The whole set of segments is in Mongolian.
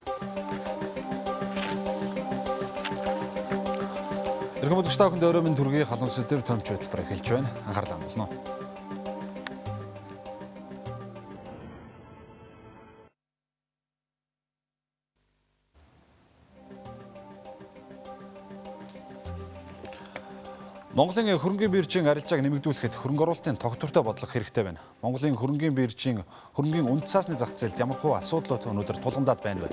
Эрхэм үзэгч та бүхэнд орой минь төргийн халуун сэдэв томч хөтөлбөр эхэлж байна. Анхаарлаа хандуулна. Монголын хөрөнгийн биржийн арилжааг нэмэгдүүлэхэд хөрөнгө оруулалтын тогтвортой бодлого хэрэгтэй байна. Монголын хөрөнгийн биржийн хөрөнгийн үнэт цаасны зах зээлд ямар хуу асуудлууд өнөөдөр тулгамдаад байна вэ?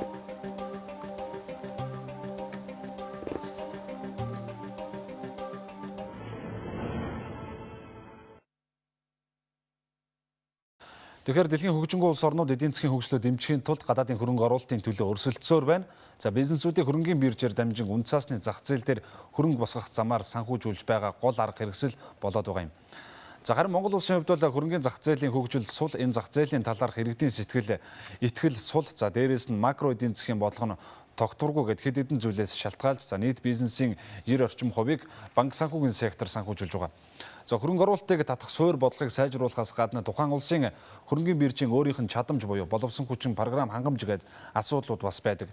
Тэгэхээр дэлхийн хөгжингүй улс орнууд эдийн засгийн хөгжлөө дэмжихийн тулд гадаадын хөрөнгө оруулалтын төлөө өрсөлдсөөр байна. За бизнесүүдийн хөрөнгийн биржээр дамжин үнэт цаасны зах зээл дээр хөрөнгө босгох замаар санхүүжүүлж байгаа гол арга хэрэгсэл болоод байгаа юм. За харин Монгол улсын хувьд бол хөрөнгийн зах зээлийн хөгжил сул, энэ зах зээлийн талаарх иргэдийн сэтгэл, итгэл сул, за дээрээс нь макро эдийн засгийн бодлого нь тогтворгүй гэд хэд хэдэн зүйлээс шалтгаалж за нийт бизнесийн 90 орчим хувийг банк санхүүгийн сектор санхүүжүүлж байгаа. За хөрөнгө оруулалтыг татах суур бодлогыг сайжруулахаас гадна тухайн улсын хөрөнгийн биржийн өөрийнх нь чадамж буюу боловсон хүчин програм хангамж гээд асуудлууд бас байдаг.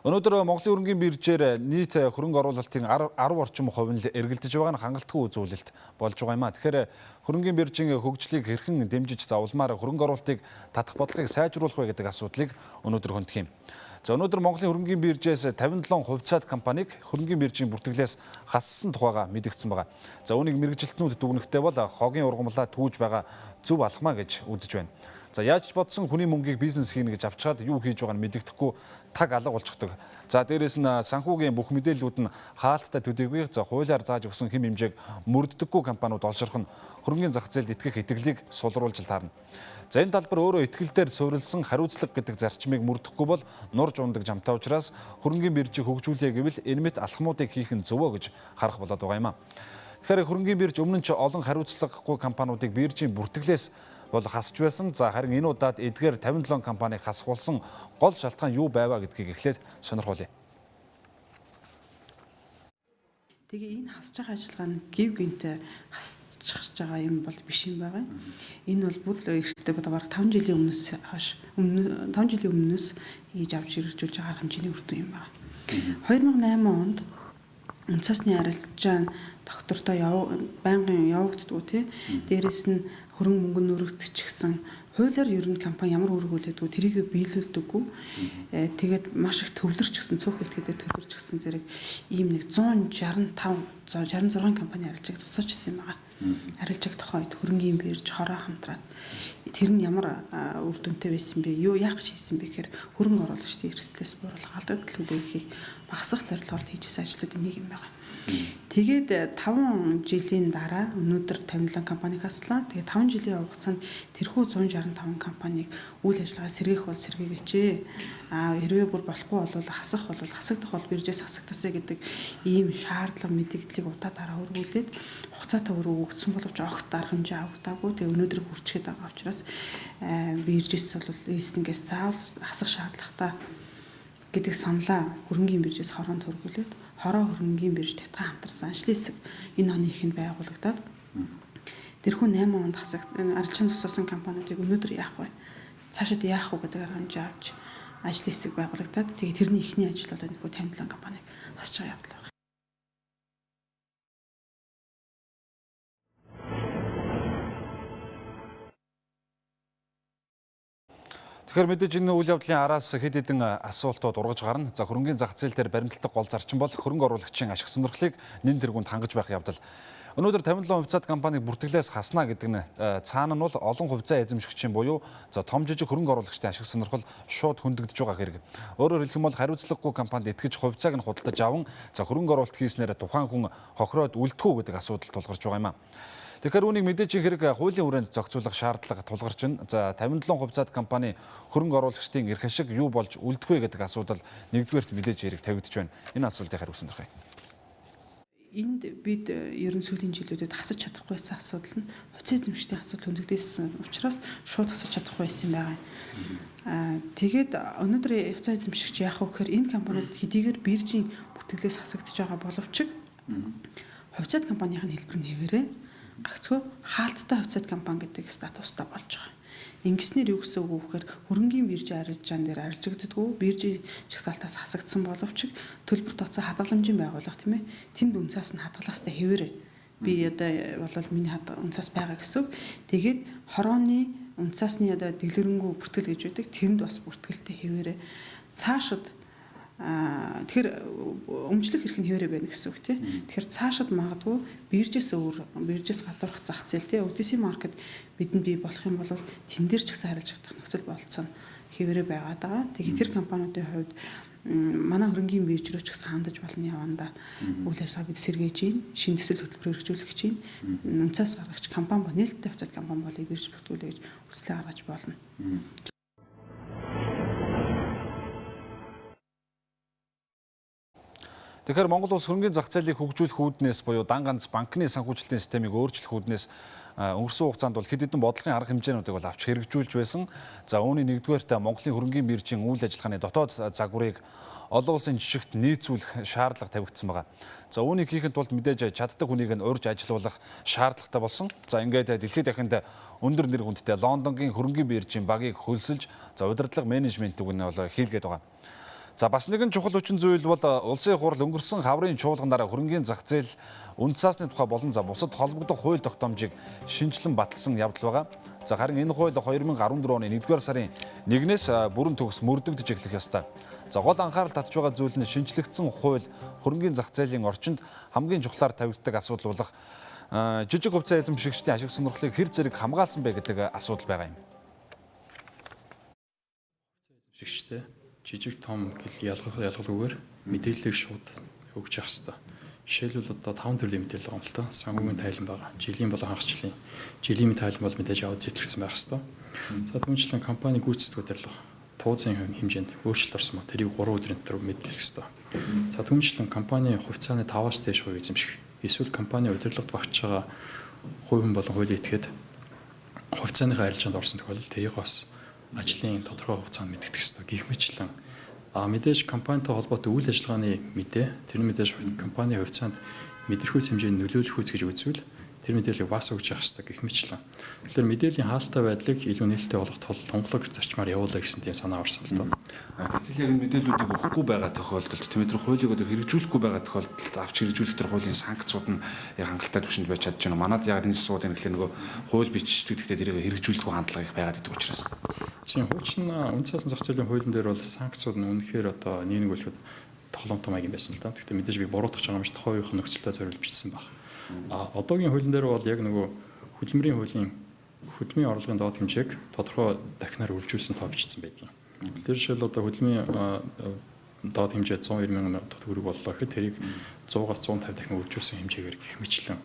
Өнөөдөр Монголын хөрөнгийн биржээр нийт хөрөнгө оруулалтын 10 орчим хувь нь эргэлдэж байгаа нь хангалтгүй үзүүлэлт болж байгаа юм а. Тэгэхээр хөрөнгийн биржийн хөгжлийг хэрхэн дэмжиж заавалмаар хөрөнгө оруулалтыг татах бодлогыг сайжруулах вэ гэдэг асуудлыг өнөөдөр хөндөх юм. За өнөөдөр Монголын хөрөнгийн биржээс 57 хувьцаат компанийг хөрөнгийн биржийн бүртгэлээс хассан тухайга мэдэгдсэн байгаа. За үүнийг мэргэжилтнүүд дүгнэхдээ бол хогийн ургамлаа түүж байгаа зөв алхмаа гэж үзэж байна. За яаж ч бодсон хүний мөнгийг бизнес хийнэ гэж авчгаад юу хийж байгааг нь мэдэгдэхгүй таг алга болчихдог. За дээрээс нь санхүүгийн бүх мэдээллүүд нь хаалттай төдийгүй за хуулиар зааж өгсөн хэм хэмжээг мөрддөггүй компаниуд олширх нь хөрөнгийн зах зээлд итгэх итгэлийг сулруулж таарна. За энэ талбар өөрөө итгэл дээр суурилсан хариуцлага гэдэг зарчмыг мөрдөхгүй бол нурж ундаг жамтай учраас хөрөнгийн биржийг хөгжүүлье гэвэл энэ мэт алхмуудыг хийх нь зөвөө гэж харах болоод байгаа юм а. Тэгэхээр хөрөнгийн бирж өмнө нь ч олон хариуцлагагүй компаниудыг биржийн бүртгэлээс бол хасч байсан. За харин энэ удаад эдгээр 57 компанийг хасгуулсан гол шалтгаан юу байваа гэдгийг эхлээд сонирхолъё. Тэгээ энэ хасж байгаа ажиллагаа нь гів гинтэй хасчих байгаа юм бол биш юм байгаа. Энэ бол бүр л эртээ бараг 5 жилийн өмнөөс хойш өмнө 5 жилийн өмнөөс хийж авч хэрэгжүүлж байгаа арга хэмжээний үр дүн юм байна. 2008 онд үнэт цаасны арилжаа доктортой байнгын явагддгүү тий. Дээрээс нь хөрөнгө мөнгө нүрэгдчихсэн хуулиар ер нь компани ямар үүрэг хүлээдэггүй тэрийг биелүүлдэггүй. Тэгээд маш их төвлөрч гисэн цөөх этгээдээ төвлөрч гисэн зэрэг ийм нэг 165 166 компани арилжааг цуцаач ирсэн юм байна. Арилжааг тухайн үед хөрөнгийн бирж хороо хамтраад тэр нь ямар үр дүнтэй байсан бэ? Юу яах гэж хийсэн бэ гэхээр хөрөнгө оруулагчдын эрсдлээс бууруулах алдагдал хүлээхийг багасгах зорилгоор хийжсэн ажлуудын нэг юм байна. Тэгээд 5 жилийн дараа өнөөдөр 57 компани хаслаа. Тэгээд 5 жилийн хугацаанд тэрхүү 165 компанийг үйл ажиллагаа сэргээх бол сэргээгээч. А хэрвээ бүр болохгүй бол хасах бол хасагдах бол биржээс хасагдаасаа гэдэг ийм шаардлага мэдэгдлийг удаа дараа өргүүлээд хугацаатай өргөгдсөн боловч огт арга хэмжээ авагдаагүй. Тэгээд өнөөдөр хүрчээд байгаа учраас биржээс бол листингээс заавал хасах шаардлагатай гэдэг саналаа хөрөнгийн биржээс хороонд хөргүүлээд хороо хөрөнгийн бирж татгаа хамтарсан ажлын хэсэг энэ оны ихэнд байгуулагдаад тэрхүү 8 онд хасаг арилжааны тусаасан компаниудыг өнөөдөр яах вэ? Цаашид яах вэ гэдэг арга хэмжээ авч ажлын хэсэг байгуулагдаад тэгээ тэрний эхний ажил бол энэхүү 57 компаниг хасж байгаа явдал байна. Тэгэхээр мэдээж энэ үйл явдлын араас хэд хэдэн асуултууд ургаж гарна. За хөрөнгийн зах зээл дээр баримтлагдаг гол зарчим бол хөрөнгө оруулагчийн ашиг сонирхлыг нэн тэргуунд хангаж байх явдал. Өнөөдөр 57 хувьцаат компаниг бүртгэлээс хасна гэдэг нь цаана нь бол олон хувьцаа эзэмшигчийн буюу за том жижиг хөрөнгө оруулагчдын ашиг сонирхол шууд хөндөгдөж байгаа хэрэг. Өөрөөр хэлэх юм бол хариуцлагагүй компанид итгэж хувьцааг нь худалдаж аван за хөрөнгө оруулалт хийснээр тухайн хүн хохироод үлдэх үү гэдэг асуудал тулгарч байгаа юм а. Тэгэхээр үүнийг мэдээж хэрэг хуулийн хүрээнд зохицуулах шаардлага тулгарч байна. За 57 хувьцаат компани хөрөнгө оруулагчдын эрх ашиг юу болж үлдэх вэ гэдэг асуудал нэгдүгээрт мэдээж хэрэг тавигдж байна. Энэ асуултын хариу сонирхъя. Энд бид ер нь сүүлийн жилүүдэд хасаж чадахгүй байсан асуудал нь хувьцаа эзэмшигчдийн асуудал хөндөгдсөн учраас шууд хасаж чадахгүй байсан юм байгаа. Тэгээд өнөөдөр хувьцаа эзэмшигч яах вэ гэхээр энэ компаниуд хэдийгээр биржийн бүртгэлээс хасагдж байгаа боловч хувьцаат компанийн хэлбэр нь хэвээрээ гагцхүү хаалттай хувьцаат компани гэдэг статустай болж байгаа. Ингэснээр юу гэсэн үг вэ гэхээр хөрөнгийн биржийн арилжаан дээр арилжагддаггүй, биржийн жагсаалтаас хасагдсан боловч төлбөр тооцоо хадгаламжийн байгууллага, тийм ээ. Тэнд үнцаас нь хадгалаастай хэвээрээ. Би одоо бол миний үнцаас байгаа гэсэн үг. Тэгээд хорооны үнцаасны одоо дэлгэрэнгүй бүртгэл гэж байдаг. Тэнд бас бүртгэлтэй хэвээрээ. Цаашид тэгэхээр өмчлөх эрх нь хэвээрээ байна гэсэн үг тий. Тэгэхээр цаашид магадгүй биржээс өөр, биржээс гадуурх зах зээл тий, OTC market бидэнд бий болох юм бол тэн дээр ч гэсэн харилцах нөхцөл бололцоо нь хэвээрээ байгаад байгаа. Тэгээд тэр компаниудын хувьд манай хөрөнгийн бирж рүү ч гэсэн хандаж болно явандаа. Үйл ажиллагаа бид сэргээж гин, шинэ төсөл хөтөлбөр хэрэгжүүлэх гэж гин. Үнцаас гаргагч компани бол нээлттэй хувьцаат компани болыг бирж бүртгүүлээ гэж хүслээ гаргаж болно. Тэгэхээр Монгол улс хөрөнгийн зах зээлийг хөгжүүлэх үүднээс буюу дан ганц банкны санхүүжилтийн системийг өөрчлөх үүднээс өнгөрсөн хугацаанд бол хэд хэдэн бодлогын арга хэмжээнүүдийг бол авч хэрэгжүүлж байсан. За үүний нэгдүгээрт Монголын хөрөнгийн биржийн үйл ажиллагааны дотоод загварыг олон улсын жишгт нийцүүлэх шаардлага тавигдсан байгаа. За үүнийг хийхэд тулд мэдээж чаддаг хүнийг нь урьж ажилуулах шаардлагатай болсон. За ингээд дэлхийд дахинд өндөр нэр хүндтэй Лондонгийн хөрөнгийн биржийн багийг хөлсөлж, за удирдлага менежментийг нь бол хийлгээд байгаа. За бас нэгэн чухал хүчин зүйл бол улсын хурал өнгөрсөн хаврын чуулганаараа хөрөнгийн зах зээл үнд цаасны тухай болон за бусад холбогдох хууль тогтоомжийг шинжилэн баталсан явдал байгаа. За харин энэ хууль 2014 оны 1-р сарын 1-ээс бүрэн төгс мөрдөгдөж эхлэх ёстой. За гол анхаарал татж байгаа зүйл нь шинжлэгдсэн хууль хөрөнгийн зах зээлийн орчинд хамгийн чухлаар тавигддаг асуудал болох жижиг хувьцаа эзэмшигчдийн ашиг сонирхлыг хэр зэрэг хамгаалсан бэ гэдэг асуудал байгаа юм. Эзэмшигчтэй жижиг том гэл ялгалгүйгээр мэдээллийг шууд өгч явах хэрэгтэй. Жишээлбэл одоо 5 төрлийн мэдээлэл байгаа юм л та. Санхүүгийн тайлан байгаа. Жилийн болон хагас жилийн. Жилийн тайлан бол мэдээж аваад зэтгсэн байх хэрэгтэй. За түүнчлэн компани гүйцэтгэх удирдлага тууцын хэмжээнд өөрчлөлт орсон ба тэрийг 3 өдрийн дотор мэдээлэх хэрэгтэй. За түүнчлэн компани хувьцааны 5-аас дээш хувь эзэмших. Эсвэл компани удирдлагад багтж байгаа хувь хүн болон хуулийн этгээд хувьцааныхаа арилжаанд орсон тохиолдолд тэрийг бас ажлын тодорхой хугацаанд мэдэгдэх ёстой. Гэх мэтчлэн мэдээж компанитай холбоотой үйл ажиллагааны мэдээ, тэр мэдээж компани хувьцаанд мэдрэхүйц хэмжээнд нөлөөлөх үз гэж үзвэл тэр мэдээллийг бас өгч явах ёстой гэх мэтчлэн. Тэгэхээр мэдээллийн хаалттай байдлыг илүү нээлттэй болгох тул тунгалаг зарчмаар явуулаа гэсэн тийм санаа орсон л доо. Гэтэл яг энэ мэдээллүүдийг өгөхгүй байгаа тохиолдолд, тийм ээ, тэр хуулийг одоо хэрэгжүүлэхгүй байгаа тохиолдолд авч хэрэгжүүлэх тэр хуулийн санкцууд нь яг хангалттай түвшинд байж чадж байна. Манад яг энэ асуудал юм гэхлээр нөгөө хууль бичдэг, гэхдээ тэрийг хэрэгжүүлдэггүй хандлага их байгаад идэг учраас. Тийм, хуучин үнд цаасан зах зээлийн хуулийн дээр бол санкцууд нь үнэхээр одоо нэг нэг үлэхэд тоглоомтой маяг юм байсан л да. Гэхдээ мэдээж би буруутгах байгаа юм шиг тухайн үеийн нөхцөлтэй зориулж бичсэн баг. Одоогийн хуулийн дээр бол яг нөгөө хөдөлмөрийн хуулийн хөдөлмөрийн орлогын доод хэмжээг тодорхой дахинаар үржүүлсэн тоо бичсэн байдаг. Тэр жишээл одоо хөдөлмөрийн доод хэмжээ 190 мянган төгрөг боллоо гэхэд тэрийг 100-аас 150 дахин үржүүлсэн хэмжээгээр гэх мэтлэн.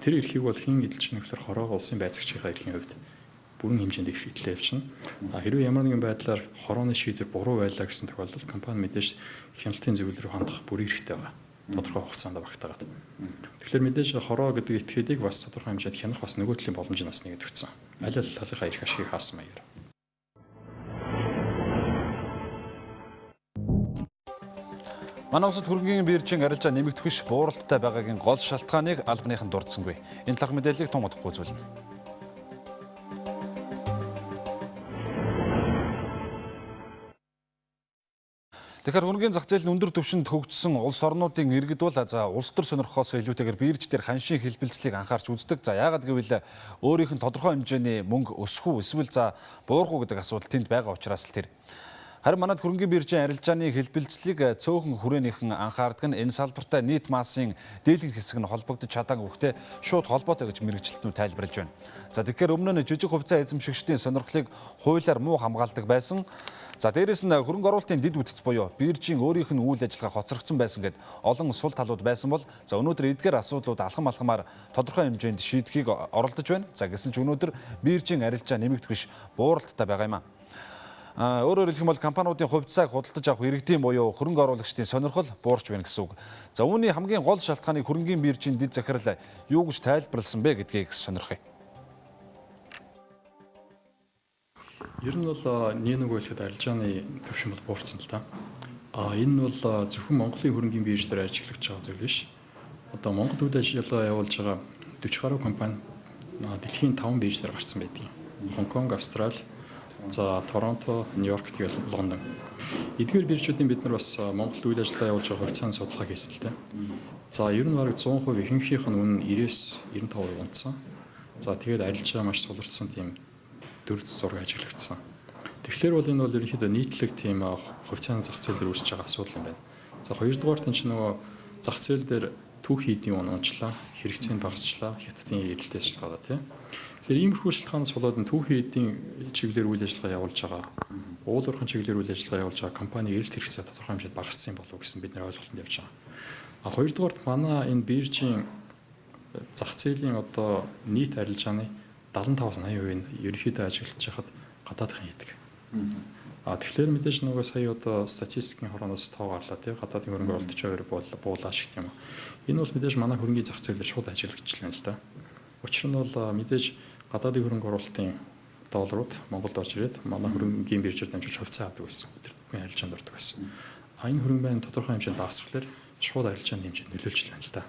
Тэр эрхийг бол хэн эдэлж нэхлээр хороогоо улсын байцаагчийн эрхийн хувьд бүрэн хэмжээнд эрх эдлээ явчихна. Хэрвээ ямар нэгэн байдлаар хорооны шийдвэр буруу байлаа гэсэн тохиолдолд компани мэдээж хяналтын зөвлөл рүү хандах бүрэн эрхтэй байгаа. Тодорхой хугацаанд багтаагаад. Тэгэхээр мэдээж хороо гэдэг этгээдийг бас тодорхой хэмжээнд хянах бас нөгөө талын боломж нь бас нэгэд өгсөн. Аль аль талынхаа эрх ашигыг хаасан маягаар. Манай улсад хөрөнгийн биржийн арилжаа нэмэгдэх биш бууралттай байгаагийн гол шалтгааныг албаныхан дурдсангүй. Энэ талаарх мэдээллийг тун удахгүй үзүүлнэ. Тэгэхээр хөрөнгийн зах зээл нь өндөр түвшинд хөгжсөн улс орнуудын иргэд бол за улс төр сонирхохоос илүүтэйгээр бирж дээр ханшийн хэлбэлзлийг анхаарч үздэг. За яагаад гэвэл өөрийнх нь тодорхой хэмжээний мөнгө өсөх үү эсвэл за буурах уу гэдэг асуудал тэнд байгаа учраас л тэр. Харин манад хөрөнгийн биржийн арилжааны хэлбэлзлийг цөөхөн хүрээнийхэн анхаардаг нь энэ салбартай нийт массын дийлэнх хэсэг нь холбогдож чадаагүйхтэй шууд холбоотой гэж мэргэжилтнүүд тайлбарлаж байна. За тэгэхээр өмнө нь жижиг хувьцаа эзэмшигчдийн сонирхлыг хуулиар муу хамгаалдаг байсан. За дээрэс нь хөрөнгө оруулалтын дэд бүтц буюу биржийн өөрийнх нь үйл ажиллагаа хоцрогдсон байсан гэд олон сул талууд байсан бол за өнөөдөр эдгээр асуудлууд алхам алхмаар тодорхой хэмжээнд шийдэхийг оролдож байна. За гэсэн ч өнөөдөр биржийн арилжаа нэмэгдэх биш бууралттай байгаа юм а. Өөрөөр хэлэх юм бол компаниудын хувьцааг худалдаж авах иргэдийн буюу хөрөнгө оруулагчдын сонирхол буурч байна гэсэн үг. За үүний хамгийн гол шалтгааныг хөрөнгийн биржийн дэд захирал юу гэж тайлбарласан бэ гэдгийг сонирхъя. Ер нь бол нэг нэг хэлэхэд арилжааны төвшин бол буурсан л да. Энэ бол зөвхөн Монголын хөрөнгийн бирж дээр ажиглагдж байгаа зүйл биш. Одоо Монгол үйл ажиллагаа явуулж байгаа 40 гаруй компани дэлхийн 5 бирж дээр гарсан байдаг. Хонконг, Австрали, за Торонто, Нью-Йорк, тэгэл Лондон. Эдгээр биржүүдийн бид нар бас Монголд үйл ажиллагаа явуулж байгаа хувьцааны судалгаа хийсэн л дээ. За ер нь бараг 100% ихэнхийнх нь үнэ 90-с 95% унтсан. За тэгээд арилжаа маш суларсан тийм дүр зураг ажиглагдсан. Тэгэхээр бол энэ бол ерөнхийдөө нийтлэг тийм хувьцааны зах зээл дээр үүсэж байгаа асуудал юм байна. За хоёрдугаарт энэ чинь нөгөө зах зээл дээр түүхий эдийн үн унчлаа, хэрэгцээ нь багасчлаа, хятадын эрэлтээс шалтгаалаад тийм. Тэгэхээр иймэрхүү шалтгаанаас болоод энэ түүхий эдийн чиглэлээр үйл ажиллагаа явуулж байгаа, уул уурхайн чиглэлээр үйл ажиллагаа явуулж байгаа компани эрэлт хэрэгцээ тодорхой хэмжээнд багассан болов уу гэсэн бидний ойлголтод явж байгаа. А хоёрдугаарт манай энэ биржийн зах зээлийн одоо нийт арилжааны 75-аас 80% нь ерөнхийдөө ажиглаж байхад гадаадхан хийдэг. А тэгэхээр мэдээж нөгөө сая одоо статистикийн хорооноос тоо гарлаа тий, гадаадын хөрөнгө оруулалт 42 буулаа шиг юм. Энэ бол мэдээж манай хөрөнгийн зах зээл дээр шууд ажиглагдчихлаа л да. Учир нь бол мэдээж гадаадын хөрөнгө оруулалтын долларууд Монголд орж ирээд манай хөрөнгийн биржээр дамжуулж хувьцаа авдаг байсан. Өдөр тутмын арилжаанд ордог байсан. А энэ хөрөнгө маань тодорхой хэмжээнд багасхлаар шууд арилжааны хэмжээнд нөлөөлж байна л да.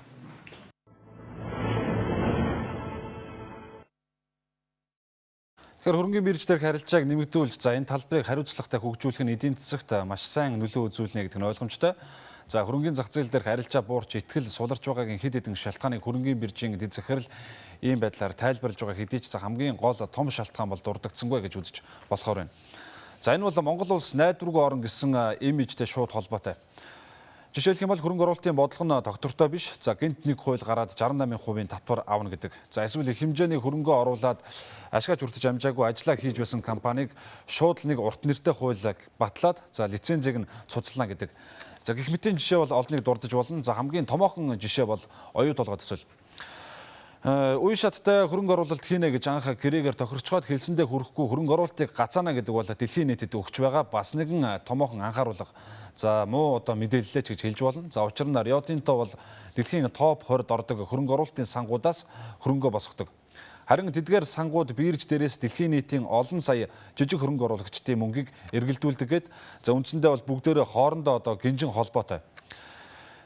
Тэгэхээр хөрөнгийн бирж дээрх харилцааг нэмэгдүүлж, за энэ талбарыг хариуцлагатай хөгжүүлэх нь эдийн засагт маш сайн нөлөө үзүүлнэ гэдэг нь ойлгомжтой. За хөрөнгийн зах зээл дээрх харилцаа буурч итгэл суларч байгаагийн хэд хэдэн шалтгааныг хөрөнгийн биржийн дэд захирал ийм байдлаар тайлбарлаж байгаа хэдий ч за хамгийн гол том шалтгаан бол дурддагцсангүй гэж үзэж болохоор байна. За энэ бол Монгол улс найдваргүй орн гэсэн имижтэй шууд холбоотой. Жишээлх юм бол хөрөнгө оруулалтын бодлого нь тогтвортой биш. За гинт нэг хууль гараад 68% татвар авна гэдэг. За эсвэл их хэмжээний хөрөнгөө оруулаад ашигч хүртэж амжаагүй ажиллаа хийж байсан компанийг шууд л нэг урт нэртэй хууль батлаад за лицензийг нь цуцлана гэдэг. За гэх мэтийн жишээ бол олныг дурдж болно. За хамгийн томоохон жишээ бол оюу толгой төсөл. Үе шаттай хөрөнгө оруулалт хийнэ гэж анх гэрээгээр тохирчхоод хэлсэндээ хүрэхгүй хөрөнгө оруулалтыг гацаана гэдэг бол дэлхийн нийтэд өгч байгаа бас нэгэн томоохон анхааруулга. За муу одоо мэдээлэлээ ч гэж хэлж болно. За учир нь Рио Тинто бол дэлхийн топ 20-д ордог хөрөнгө оруулалтын сангуудаас хөрөнгөө босгодог. Харин тэдгээр сангууд бирж дээрээс дэлхийн нийтийн олон сая жижиг хөрөнгө оруулагчдын мөнгийг эргэлдүүлдэг гээд за үндсэндээ бол бүгдээрээ хоорондоо одоо гинжин холбоотой.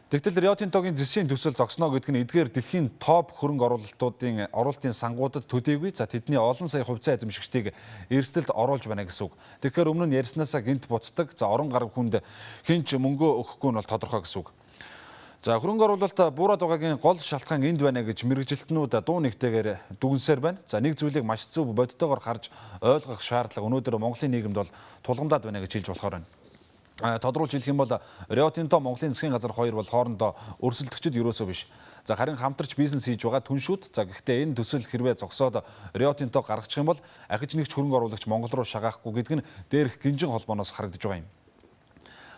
Тэгтэл Рио Тинтогийн зэсийн төсөл зогсноо гэдэг нь эдгээр дэлхийн топ хөрөнгө оруулалтуудын оруулалтын сангуудад төдийгүй за тэдний олон сая хувьцаа эзэмшигчдийг эрсдэлд оруулж байна гэсэн үг. Тэгэхээр өмнө нь ярьснаасаа гинт буцдаг за орон гараг хүнд хэн ч мөнгөө өгөхгүй нь бол тодорхой гэсэн үг. За хөрөнгө оруулалт буураад байгаагийн гол шалтгаан энд байна гэж мэргэжилтнүүд дуу нэгтэйгээр дүгнсээр байна. За нэг зүйлийг маш зөв бодитоогоор харж ойлгох шаардлага өнөөдөр Монголын нийгэмд бол тулгамдаад байна гэж хэлж болохоор байна. Тодруулж хэлэх юм бол Рио Тинто Монголын засгийн газар хоёр бол хоорондоо өрсөлдөгчд ерөөсөө биш. За харин хамтарч бизнес хийж байгаа түншүүд. За гэхдээ энэ төсөл хэрвээ зогсоод Рио Тинто гаргачих юм бол ахиж нэгч хөрөнгө оруулагч Монгол руу шагаахгүй гэдэг нь дээрх гинжин холбооноос харагдаж байгаа юм.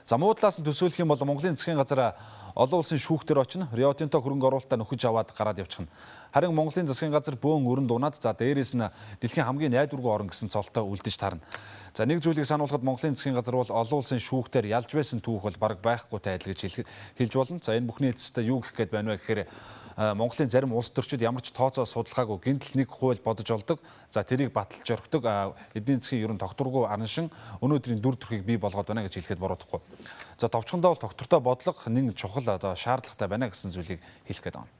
За муу талаас нь төсөөлөх юм бол Монголын засгийн газар олон улсын шүүхтэр очино. Рио Тинто хөрөнгө оруулалтаа нөхөж аваад гараад явчихна. Харин Монголын засгийн газар бөөн өрөнд унаад за дээрээс нь дэлхийн хамгийн найдваргүй орн гэсэн цолтой үлдэж таарна. За нэг зүйлийг сануулхад Монголын засгийн газар бол олон улсын шүүхтэр ялж байсан түүх бол бараг байхгүйтэй адил гэж хэлж болно. За энэ бүхний эцэстээ юу гэх гээд байна вэ гэхээр Монголын зарим улс төрчид ямар ч тооцоо судалгаагүй гинтл нэг хууль бодож олдог. За тэрийг баталж орхидог. Эдийн засгийн ерөн тогтворгүй араншин өнөөдрийн дүр төрхийг бий болгоод байна гэж хэлэхэд буруудахгүй. За товчхондоо бол тогтвортой бодлого нэг чухал одоо шаардлагатай байна гэсэн зүйлийг хэлэх гээд байна.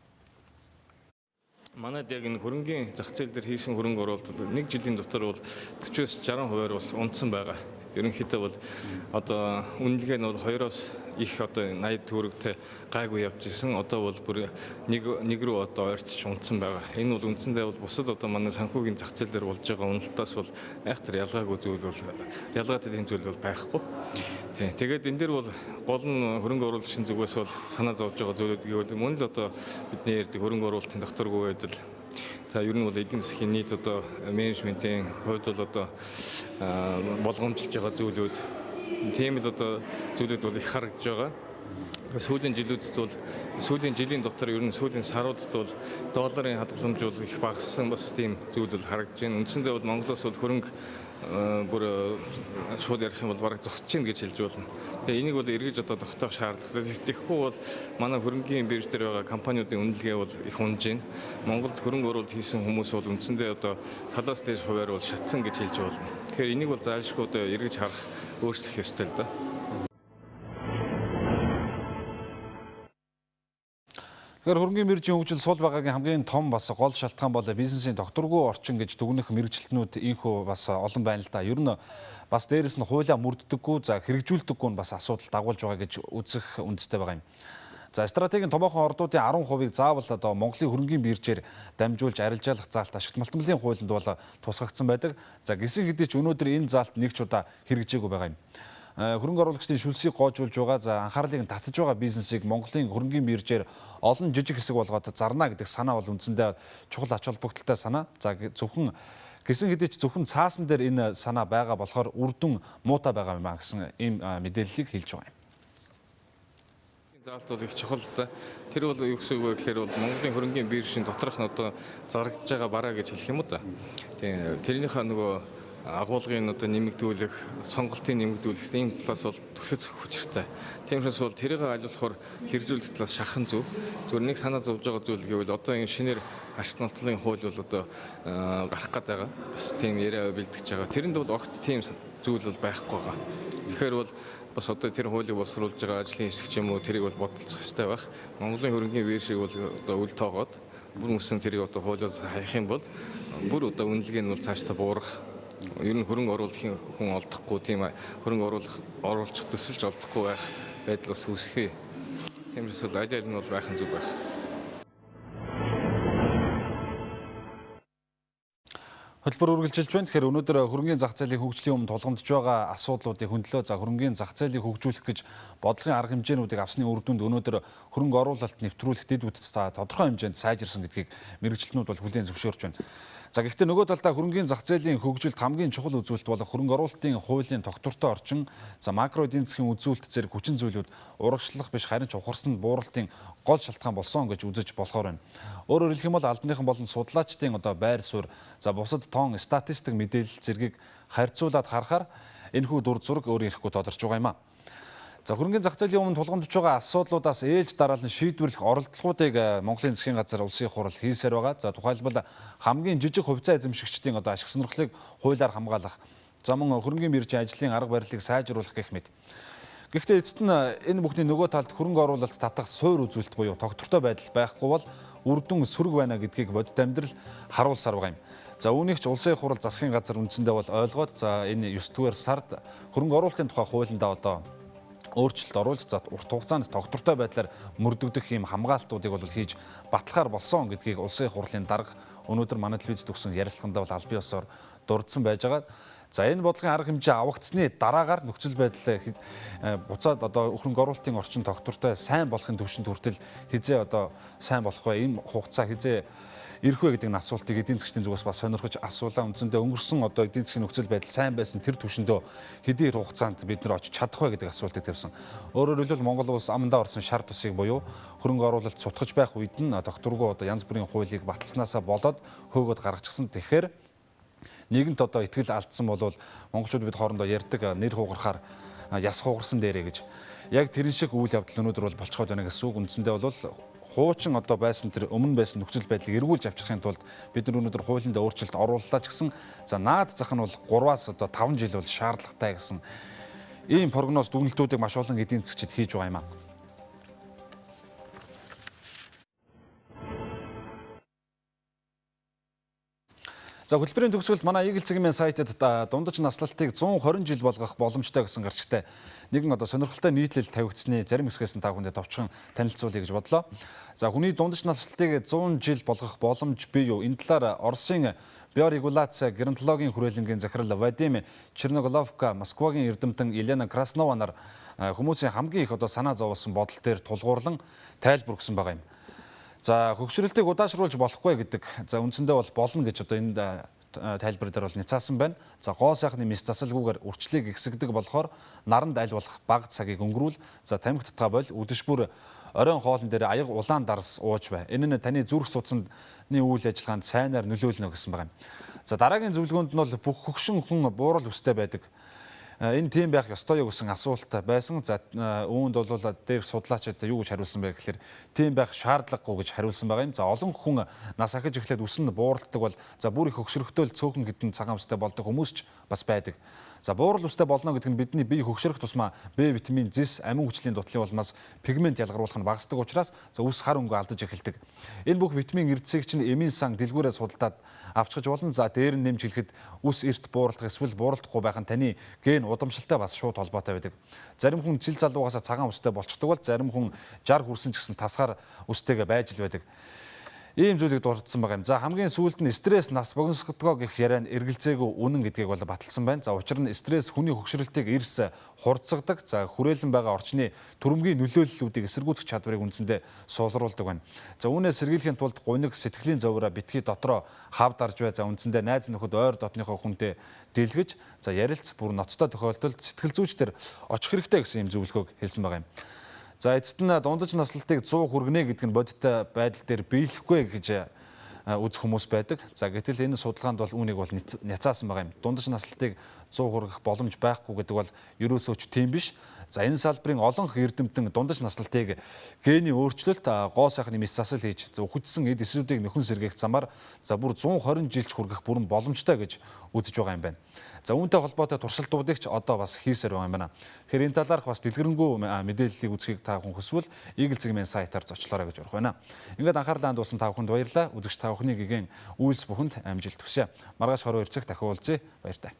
Манайд яг энэ хөрөнгийн зах зээл дээр хийсэн хөрөнгө оруулалт нэг жилийн дотор бол 40-оос 60% бол унтсан байгаа. Ерөнхийдөө бол одоо үнэлгээ нь бол 2-оос их одоо 80 төгрөгтэй гайгүй явж исэн. Одоо бол бүр нэг рүү одоо ойртож унтсан байгаа. Энэ бол үндсэндээ бол бусад одоо манай санхүүгийн зах зээл дээр болж байгаа уналтаас бол айхтар ялгаагүй зүйл бол ялгаатай тийм зүйл бол байхгүй. Тийм. Тэгээд энэ дээр бол гол нь хөрөнгө оруулагчийн зүгээс бол санаа зовж байгаа зүйлүүд гэвэл мөн л одоо бидний ярьдаг хөрөнгө оруулалтын докторгүй байдал. За ер нь бол эдийн засгийн нийт одоо менежментийн хувьд бол одоо болгоомжилж байгаа зүйлүүд тийм л одоо зүйлүүд бол их харагдаж байгаа. Сүүлийн жилүүдэд бол сүүлийн жилийн дотор ер нь сүүлийн саруудад бол долларын хадгаламж бол их багассан бас тийм зүйл бол харагдаж байна. Үндсэндээ бол Монголоос бол хөрөнгө бүр шууд ярих юм бол бараг зогсож байна гэж хэлж болно. Тэгээ энийг бол эргэж одоо тогтоох шаардлагатай. Тэгэхгүй бол манай хөрөнгийн бирж дээр байгаа компаниудын үнэлгээ бол их унж байна. Монголд хөрөнгө оруулалт хийсэн хүмүүс бол үндсэндээ одоо талаас дээш хувиар бол шатсан гэж хэлж болно. Тэгэхээр энийг бол зайлшгүй одоо эргэж харах, өөрчлөх ёстой л да. Тэгэхээр хөрөнгөний биржийн хөгжил сул байгаагийн хамгийн том бас гол шалтгаан бол бизнесийн тогтворгүй орчин гэж дүгнэх мэргэжилтнүүд ийнхүү бас олон байна л да. Ер нь бас дээрэс нь хуулиа мөрддөггүй, за хэрэгжүүлдэггүй нь бас асуудал дагуулж байгаа гэж үзэх үндэстэй байгаа юм. За стратегийн томоохон ордуудын 10%-ыг заавал одоо Монголын хөрөнгөний биржээр дамжуулж арилжаалах заалт ашигт малтмалын хуулинд бол тусгагдсан байдаг. За гисэн хэдий ч өнөөдөр энэ заалт нэг ч удаа хэрэгжээгүй байгаа юм. Хөрөнгө оруулагчдын шүлсийг гоожуулж байгаа, за анхаарлыг нь татж байгаа бизнесийг Монголын хөрөнгөний биржээр олон жижиг хэсэг болгоод зарна гэдэг санаа бол үндсэндээ чухал ач холбогдолтой санаа. За зөвхөн гисэн хэдий ч зөвхөн цаасан дээр энэ санаа байгаа болохоор үр дүн муутай байгаа юм а гэсэн ийм мэдээллийг хэлж байгаа юм. Заалт бол их чухал л да. Тэр бол юу гэсэн үг вэ гэхээр бол Монголын хөрөнгөний биржийн доторх нь одоо зарагдж байгаа бараа гэж хэлэх юм уу да. Тийм тэрнийхээ нөгөө агуулгын одоо нэмэгдүүлэх, сонголтын нэмэгдүүлэх ийм талаас бол түлхэц хүчтэй. Тийм учраас бол тэрийг аль болохоор хэрэгжүүлэх талаас шахан зүв. Зүгээр нэг санаа зовж байгаа зүйл гэвэл одоо энэ шинээр ашиг нотлын хууль бол одоо гарах гээд байгаа. Бас тийм яриа бэлтгэж байгаа. Тэрэнд бол огт тийм зүйл бол байхгүй байгаа. Тэгэхээр бол бас одоо тэр хуулийг боловсруулж байгаа ажлын хэсэг ч юм уу тэрийг бол бодолцох хэрэгтэй байх. Монголын хөрөнгөний биржийг бол одоо үл тоогоод бүр мөсөн тэрийг одоо хуулиар хаях юм бол бүр одоо үнэлгээ нь бол цаашдаа буурах, ер нь хөрөнгө оруулахын хүн олдохгүй, тийм хөрөнгө оруулах төсөлж олдохгүй байх байдал бас үүсэхээ. Тийм учраас бол аль аль нь бол байх нь зүг байх. Хөтөлбөр үргэлжилж байна. Тэгэхээр өнөөдөр хөрөнгөний зах зээлийн хөгжлийн өмнө тулгамдж байгаа асуудлуудыг хөндлөө. За хөрөнгөний зах зээлийг хөгжүүлэх гэж бодлогын арга хэмжээнүүдийг авсны үр дүнд өнөөдөр хөрөнгө оруулалт нэвтрүүлэх дэд бүтц тодорхой хэмжээнд сайжирсан гэдгийг мэргэжилтнүүд бол хүлээн зөвшөөрч байна. За гэхдээ нөгөө талдаа хөрөнгөний зах зээлийн хөгжилд хамгийн чухал үзүүлэлт болох хөрөнгө оруулалтын хуулийн тогтвортой орчин, за макро эдийн засгийн үзүүлэлт зэрэг хүчин зүйлүүд урагшлах биш харин ч ухарсан бууралтын гол шалтгаан болсон гэж үзэж болохоор байна. Өөрөөр хэлэх юм бол албаныхан болон судлаачдын одоо байр суурь, за бусад тоон статистик мэдээлэл зэргийг харьцуулаад харахаар энэхүү дүр зураг өөр ирэхгүй тодорч байгаа юм а. За хөрөнгөний зах зээлийн өмнө тулгамдж байгаа асуудлуудаас ээлж дараалан шийдвэрлэх оролдлогоодыг Монголын засгийн газар улсын хурал хийсээр байгаа. За тухайлбал хамгийн жижиг хувьцаа эзэмшигчдийн одоо ашиг сонирхлыг хуулиар хамгаалах, за мөн хөрөнгөний биржийн ажлын арга барилыг сайжруулах гэх мэт. Гэхдээ эцэст нь энэ бүхний нөгөө талд хөрөнгө оруулалт татах суур үзүүлэлт буюу тогтвортой байдал байхгүй бол үр дүн сөрөг байна гэдгийг бодит амьдрал харуулсаар байгаа юм. За үүнийг ч улсын хурал засгийн газар үндсэндээ бол ойлгоод за энэ 9-р сард хөрөнгө оруулалтын тухай хуулиндаа одоо өөрчлөлт оруулж за урт хугацаанд тогтвортой байдлаар мөрдөгдөх ийм хамгаалтуудыг бол хийж батлахаар болсон гэдгийг улсын хурлын дарга өнөөдөр манай телевизэд өгсөн ярилцлагандаа бол албан ёсоор дурдсан байж байгаа. За энэ бодлогын арга хэмжээ авагдсны дараагаар нөхцөл байдал буцаад одоо хөрөнгө оруулалтын орчин тогтвортой сайн болохын түвшинд хүртэл хизээ одоо сайн болох вэ? Энэ хугацаа хизээ ирэх вэ гэдэг нь асуултыг эдийн засгийн зүгээс бас сонирхож асуулаа. Үндсэндээ өнгөрсөн одоо эдийн засгийн нөхцөл байдал сайн байсан тэр түвшиндөө хэдий хугацаанд бид нар очиж чадах вэ гэдэг асуултыг тавьсан. Өөрөөр хэлбэл Монгол улс амандаа орсон шар тусыг буюу хөрөнгө оруулалт сутгаж байх үед нь докторгүй одоо янз бүрийн хуулийг баталснаасаа болоод хөөгөөд гаргачихсан. Тэгэхээр нийгэмд одоо итгэл алдсан бол монголчууд бид хоорондоо ярьдаг нэр хугарахаар яс хугарсан дээрээ гэж. Яг тэрэн шиг үйл явдал өнөөдөр бол болцоход байна гэсэн үг. Үндсэндээ бол хуучин одоо байсан тэр өмнө байсан нөхцөл байдлыг эргүүлж авчрахын тулд бид нар өнөөдөр хуулинд өөрчлөлт орууллаа ч гэсэн за наад зах нь бол 3-аас одоо 5 жил бол шаардлагатай гэсэн ийм прогноз дүгнэлтүүдийг маш олон эдийн засгчид хийж байгаа юм а. За хөтөлбөрийн төгсгөлд манай Eagle цэгийн сайтад дундаж наслалтыг 120 жил болгох боломжтой гэсэн гарчигтай нэгэн одоо сонирхолтой нийтлэл тавигдсны зарим хэсгээс нь та бүхэндээ товчхон танилцуулъя гэж бодлоо. За хүний дундаж наслалтыг 100 жил болгох боломж бий юу? Энэ талаар Оросын биорегуляция геронтологийн хүрээлэнгийн захирал Вадим Черноголовка, Москвагийн эрдэмтэн Елена Краснова нар хүмүүсийн хамгийн их одоо санаа зовсон бодол дээр тулгуурлан тайлбар өгсөн байгаа юм. За хөгшрөлтийг удаашруулж болохгүй гэдэг. За үндсэндээ бол болно гэж одоо энэ тайлбар дээр бол няцаасан байна. За гоо сайхны мис засалгүйгээр үрчлийг ихсэгдэг болохоор наранд аль болох бага цагийг өнгөрүүл. За тамхи татгаа бол үдэш бүр оройн хоолн дээр аяга улаан дарс ууж бай. Энэ нь таны зүрх судсаны үйл ажиллагаанд сайнаар нөлөөлнө гэсэн байгаа юм. За дараагийн зөвлөгөөнд нь бол бүх хөгшин хүн буурал өстэй байдаг. Энэ тийм байх ёстой юу гэсэн асуулт байсан. За үүнд бол дээрх судлаачид юу гэж хариулсан бэ гэхээр тийм байх шаардлагагүй гэж хариулсан байгаа юм. За олон хүн нас ахиж эхлээд үс нь бууралддаг бол за бүр их хөгшрөхтөөл цөөхөн хэдэн цагаан үстэй болдог хүмүүс ч бас байдаг. За, буурал үстэй болно гэдэг нь бидний бие хөгшөрөх тусмаа Б витамин, зэс, амин хүчлийн дутлын улмаас пигмент ялгаруулах нь багасдаг учраас за үс хар өнгө алдаж эхэлдэг. Энэ бүх витамин эрдэсийг чинь эмийн сан дэлгүүрээс худалдаад авчхаж болно. За, дээр нь нэмж хэлэхэд үс эрт бууралдах эсвэл бууралдахгүй байх нь таны ген удамшилтай бас шууд холбоотой байдаг. Зарим хүн цэл залуугаас цагаан үстэй болчихдог бол зарим хүн 60 хүрсэн ч гэсэн тасгаар үстэйгээ байж л байдаг. Ийм зүйлийг дурдсан байгаа юм. За, хамгийн сүүлд нь стресс нас богиносгодгоо гэх яриа нь эргэлзээгүй үнэн гэдгийг бол баталсан байна. За, учир нь стресс хүний хөгшрөлтийг эрс хурдсагдаг. За, хүрээлэн байгаа орчны төрөмгийн нөлөөллүүдийг эсэргүүцэх чадварыг үндсэндээ суулруулдаг байна. За, үүнээс сэргийлэхийн тулд гуниг сэтгэлийн зовроо битгий дотроо хав дарж бай. За, үндсэндээ найз нөхөд ойр дотныхоо хүнтэй дэлгэж, за ярилц бүр ноцтой тохиолдолд сэтгэл зүйчдэр очих хэрэгтэй гэсэн ийм зөвлөгөөг хэлсэн байгаа юм. За, эцэст нь дундаж наслалтыг 100 хүргэнэ гэдэг нь бодиттой байдал дээр биелэхгүй гэж үзэх хүмүүс байдаг. За, гэтэл энэ судалгаанд бол үүнийг бол няцаасан байгаа юм. Дундаж наслалтыг 100 хүргэх боломж байхгүй гэдэг бол ерөөсөө ч тийм биш. За, энэ салбарын олонх эрдэмтэн дундаж наслалтыг гений өөрчлөлт, гоо сайхны мэс засал хийж үхэгдсэн эд эсүүдийг нөхөн сэргээх замаар за бүр 120 жилч хүргэх бүрэн боломжтой гэж үзэж байгаа юм байна. За, үүнтэй холбоотой туршилтуудыг ч одоо бас хийсээр байгаа юм байна. Тэгэхээр энэ талаарх бас дэлгэрэнгүй мэдээллийг үзэхийг та бүхэн хүсвэл Eagle Zigman сайтаар зочлоорой гэж урих байна. Ингээд анхаарлаа хандуулсан та бүхэнд баярлалаа. Үзэгч та бүхний гэгэн үйлс бүхэнд амжилт хүсье. Маргааш 22 цагт дахин уулзъя. Баяртай.